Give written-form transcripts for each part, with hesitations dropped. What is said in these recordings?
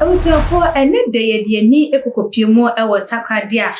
Abusuafoɔ, ɛnnɛ da yɛde yɛn ani kɔkɔpue mu wɔ Takoradi a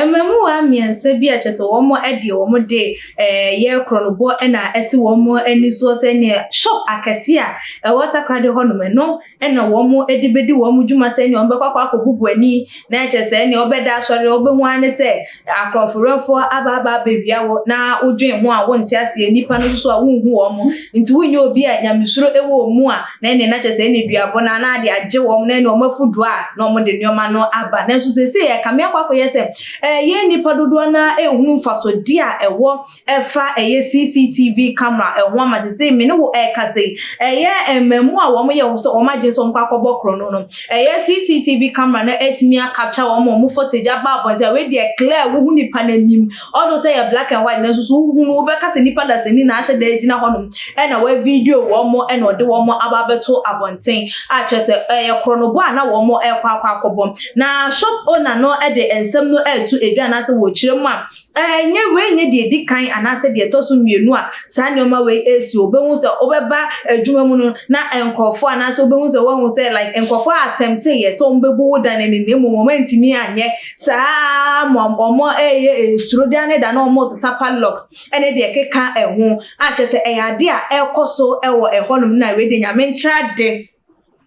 mmamuwa mmiɛnsa bi a kyerɛ sɛ wɔn deɛ wɔn de ɛyɛ korɔnobɔ na asi wɔn ani soɔ sɛ neɛ shop akɛseɛ a ɛwɔ Takoradi hɔnom ɛno na wɔn de bɛdi wɔn dwuma sɛ neɛ wɔn bɛkɔ akɔ akɔbubu ani na kyerɛ sɛ neɛ wɔbɛda asɔre wɔbɛhu ara ne sɛ Akorɔmfowerɛfoɔ aba aba abɛwia wo na wodwen ho a wonte aseɛ, nnipa no nso so a wonhu wɔn, nti wonyɛ obi a nyamesuro wɔ wɔn mu a, na ɛnneɛ na kyerɛ sɛ ɛnneɛ duabɔ no ara na ade agye wɔn na ɛnneɛ wɔn afu dua a na wɔde nneɛma no aba. Nanso seesei ɛkame akɔ akɔyɛ sɛ ɛyɛ nnipa dodoɔ no ara rehunu mfasodeɛ a ɛwɔ ɛfa ɛyɛ CCTV camera ɛho ama sesei me ne wo ɛrekasa yi ɛyɛ mmamu a wɔn yɛ sɛ wɔn adwene sɛ wɔn kɔ akɔbɔ korɔ no no ɛyɛ CCTV camera no atumi akapkya wɔn wɔn footage aba abɔnten a wei deɛ clear wohu nipa n'anim although sɛ yɛ black and white nanso so wohu no wobɛka sɛ nipa dasani na ahyɛ da gyina hɔnom ɛna wa video wɔn ɛna ɔde wɔn aba abɛto abɔnten a kyerɛ sɛ ɛyɛ korɔnobɔ a na wɔn ɛrekɔ akɔ akɔbɔ na shop owner no ɛde nsɛm no ɛreto edwa anaasɛ wɔrekyerɛ mu a Ɛnyɛ wei nyɛ deɛ ɛdi kan anaasɛ deɛ ɛtɔ so mmienu a saa nneɛma wei resi. Wobɛhu sɛ wobɛba adwuma mu no na nkurɔfoɔ anaasɛ wobɛhu sɛ woahu sɛ like nkurɔfoɔ attempte yɛ sɛ wɔbɛbu wo dan ani na mmom wɔantumi anyɛ saa ma wɔn ɛreyɛ nsuro da ne da na wɔresesa padlocks ɛne deɛ ɛkeka ɛho a kyerɛ sɛ ɛyɛ adeɛ a ɛrekɔ so wɔ ɛhɔnom na wei deɛ Nyame nkyɛ ade.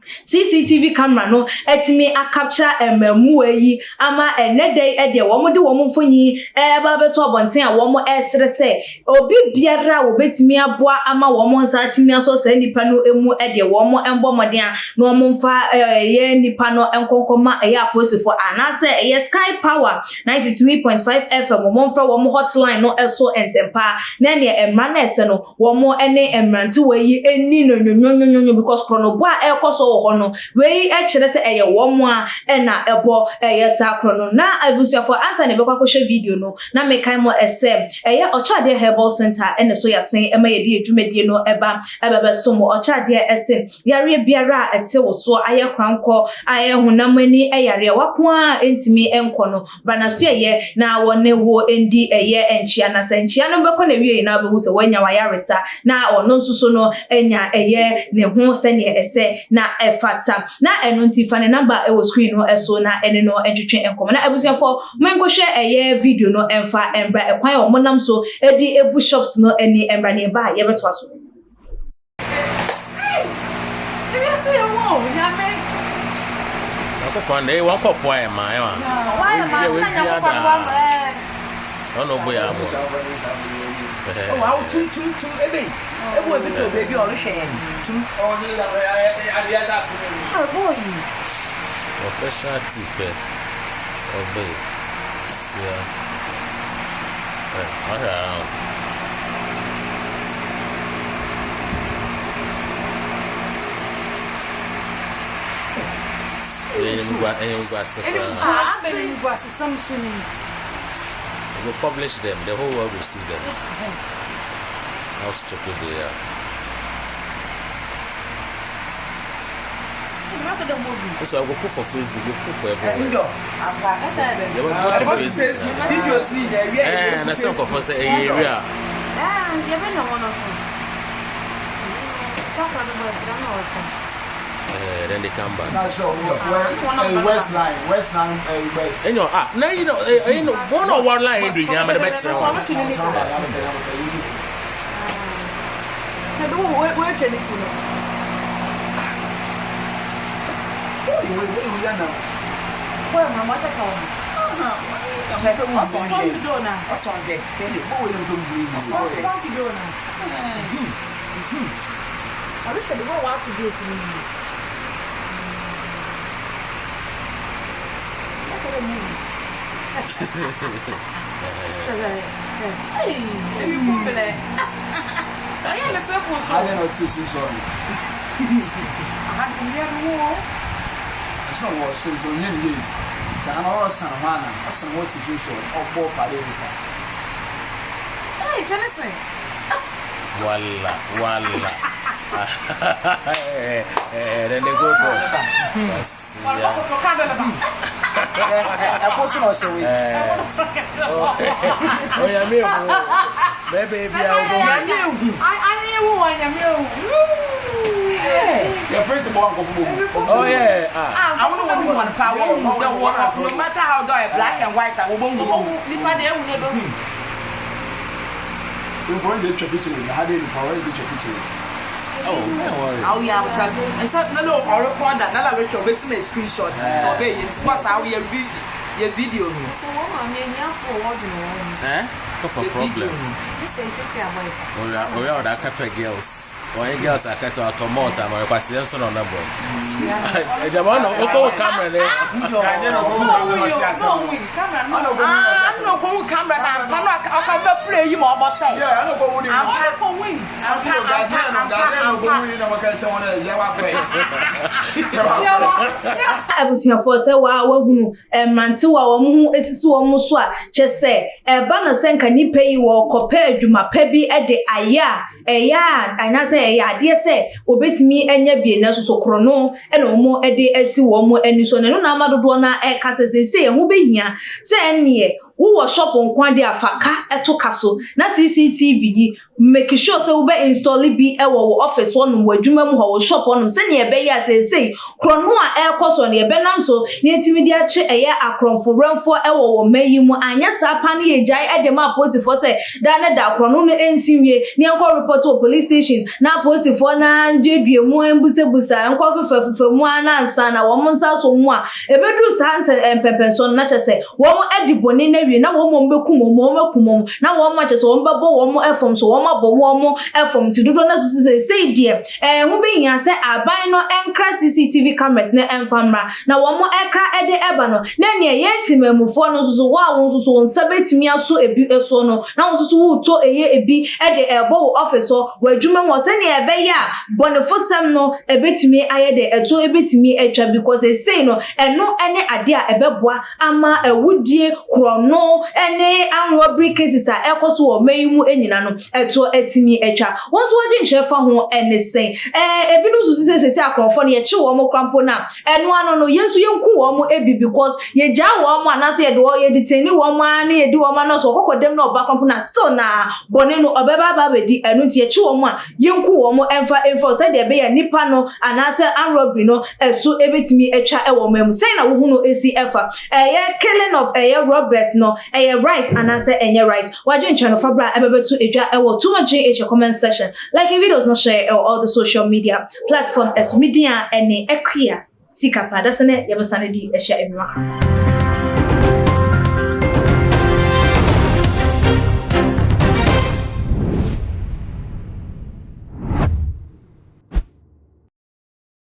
CCTV camera no atumi akapkya mmaamua yi ama ɛnnɛ da yi deɛ wɔde wɔn mfonyin reba abɛto abɔnten a wɔresrɛ sɛ obi biara a wɔbɛtumi aboa ama wɔn nsa atumi asɔ saa nnipa no mu deɛ wɔn mmɔ mmɔden a na wɔn mfa ɛyɛ nnipa no nkɔnkɔma ɛyɛ apolisifoɔ anaasɛ ɛyɛ Sky Power 93.5 FM wɔn mfrɛ wɔn hotline no so ntɛmpa na ɛneɛ mmara no ɛsɛ no wɔn ne mmerantewa yi nni no nwonwonwonwo because korɔnobɔ a ɛrekɔ so wɔ hɔ no, wei kyerɛ sɛ ɛyɛ wɔn a ɛna ɛbɔ ɛyɛ saa korɔno. Na abusuafoɔ ansa na yɛbɛkɔ akɔhwɛ video no, na mekae mo sɛ ɛyɛ Ɔkyɛadeɛ Herbal Center ɛna ɛsɔ yɛasen ɛma yɛde yɛn dwumadie no ɛba ɛbɛbɛso mo. Ɔkyɛadeɛ ɛse yareɛ biara a ɛte wo soɔ, ayɛ korankɔ, ayɛ honam ani yareɛ, wako ara a ɛntumi nkɔ no, Bra n'asoɛeɛ na wɔne wo ndi ɛyɛ nkyea, na sɛ nkyea no bɛkɔ n'awieeɛ na wobɛhu sɛ woanya w'ayaresa, na ɔno nso so no anya ɛyɛ ne ho sɛdeɛ ɛsɛ na ɛfata. Na ɛno nti fa ne number wɔ screen no so na ɛne no ntwetwe nkɔmmɔ. Na abusuafoɔ monkɔhwɛ ɛyɛ video no mfa mbra ɛkwan a wɔnam so de bu shops no ani mbra, na yɛba a yɛbɛtoa so. Nyankopɔn na wɔn kɔ poa yɛ maa yɛ wa. Wɔn dua daa. Wɔn na ɔbɔ yɛ abɔ. Ɔwɔ awo tum tum tum ebe ebu ebi to beebi ɔrehwɛ yɛn tum. Professional thief ɛ ɔbɛ sia ɛ ɔhwɛ around. Enyimguase koraa. We go publish them, the whole world will see them. How stupid they are. This one I go put for Facebook, go put for everywhere. Yeah, we go to Facebook. Eh, na sɛ nkɔfɔ sɛ ɛyɛ ewia. Eh, then they come back. West line, West line, West. Enyo ah, na you know, eh, you know, one or one line do nyama de bɛkyerɛ wɔn. Wala, wala. Then they go dodge. Ɛko so na ɔhyɛ wei. Onyame ehu. Bɛbɛ bi a wobɛhu. Nyame ehu. Ayɛ ehu wɔ nyame ehu. Yɛ print bɔ nkɔfo bɔ mu. Oh yeah ah. Awo no wɔn wɔn pa wɔn hu dɛ wɔn no matter how dɔ yɛ black and white a wɔbɔ hu. Nipa de ehu ne do. Nipa wɔn de twa picture wɔ ha de nipa wɔn de twa picture wɔ. Oh, don't worry. Awo yɛ awota nsa na lo ɔrekɔda na la retwa obetumi screenshot nti ɔbɛ yɛ nti bɔs awo yɛ video yɛ video no. Sɛ wɔn maame ahiafo wɔ wɔdwene wɔn ho. Eh? Kɔ for Yɛ problem. video no. Sɛ tete aboys a. Oya oya ɔda akɛpɛ girls. Ɔyɛ girls akɛtɛ ɔtɔ malt ama ɔyɛ kwasi nso na ɔna bɔ. Ɛgyama ɔna ɔkɔ wo camera ne. Ghanaian na ɔkɔ wu na ɔsi asɛm no. Ɔna ɔkɔ wu na ɔsi Ah, asɛm na no. ɔkɔ wu camera na ampa na ɔka bɛfrɛ yi ma ɔbɔ hyɛ. Yeah, ɔna ɔkɔ wu ni. Ampa. Ɔrekɔ win. Ampa ampa Ghanaian no ampa Ghanaian na ɔkɔ ampa. wu ni na ɔka kyerɛ wɔn dɛ yɛ wa pɛ. Yɛ wa pɛ. Abusuafoɔ, sɛ waa wahunu mmerantewa a wɔn ho sisi wɔn so a, kyɛ sɛ ɛba no sɛ nka nnipa yi wɔrekɔpɛ adwuma pa bi de ayɛ a, ɛyɛ a anaasɛ ɛyɛ adeɛ sɛ wɔbɛtumi anya bi, nanso so korɔno na wɔde asi wɔn ani so. Na ɛno na ama dodoɔ no ara ɛreka sɛ seesei ɛho bɛhia sɛ ɛnneɛ wowɔ shop nko adeɛ a, fa ka to ka so na CCTV yi, make sure sɛ wobɛ install bi wɔ wo office hɔnom, wɔ adwuma mu hɔ, wo shop hɔnom, sɛnea ɛbɛyɛ a seesei korɔno a ɛrekɔ so no, yɛbɛnam so na yɛatumi de akye ɛyɛ akorɔmfo werɛmfoɔ wɔ wɔn mma yi mu. Anyɛ saa paa no, yɛgyae de ma apolisifoɔ sɛ daa ne da korɔno no nsi nwie na yɛnkɔ report wɔ police station na apolisifoɔ no ara nduadua mu, mbusabusa, nkɔ fefafefa mu ara na ansa na wɔn nsa asɔ mu a, ɛbɛduru saa ntɛ mpɛmpɛnsoɔ no na kyerɛ sɛ wɔn adi bɔne no awie na wɔn mmom bɛkum wɔn, wɔn akum wɔn, na wɔn akyerɛ sɛ wɔn bɛbɔ wɔn fam so, wɔn abɔ wɔn fam. Nti dodoɔ no asusu sɛ sei deɛ ɛho bɛhia sɛ aban no nkra CCTV cameras no mfa mmra, na wɔn kra de ɛba no, na neɛ yɛn temanmufoɔ no nso so, wɔn a wɔn nso so wɔn nsa bɛtumi aso ebi soɔ no, na wɔn nso so woretɔ ɛyɛ ebi de ɛrebɔ wo office hɔ, wɔ adwuma mu hɔ, sɛnea ɛbɛyɛ a bɔnefosɛm no ɛbɛtumi ayɛ dɛ ɛto ɛbɛtumi atwa, because seesei no ɛno ne adeɛ a ɛbɛboa ama awudie, korɔno ne armed robbery cases a ɛrekɔ so wɔ ɔman yi mu nyina no ɛtoɔ atumi atwa. Wo nso w'adwenkyerɛ fa ho ne sɛn? Ɛɛ ebinom susu sɛ seesei akorɔmfoɔ no yɛkye wɔn koraa mpo no a, ɛno ano no yɛn nso yɛnku wɔn bi, because yɛgyaa wɔn anaasɛ yɛde wɔn yɛ detain wɔn ara ne yɛdi wɔn ano so wɔkɔkɔ dɛm na ɔba koraa mpo no a, still na bɔne no ɔbɛba aba abɛdi. Ɛno nti yɛkye wɔn a, yɛnku wɔn mfa mfa hɔ sɛdeɛ ɛbɛyɛ a nnipa no anaasɛ armed robbery no ɛso ɛbɛtumi atwa wɔ ɔman mu. Sɛn na wohu no ɛsi ɛfa ɛyɛ killing of ɛyɛ robbers no, ɛyɛ right anaasɛ ɛnyɛ right? W'adwenkyerɛ no fa bra ɛbɛbɛto edwa ɛwɔ Too Much GH comment section. Like videos no, share ɛwɔ all the social media platform ɛso. Me din a ɛne Akua Sika Pa. Dasene yɛbɛsane di ahyia ɛbi makra.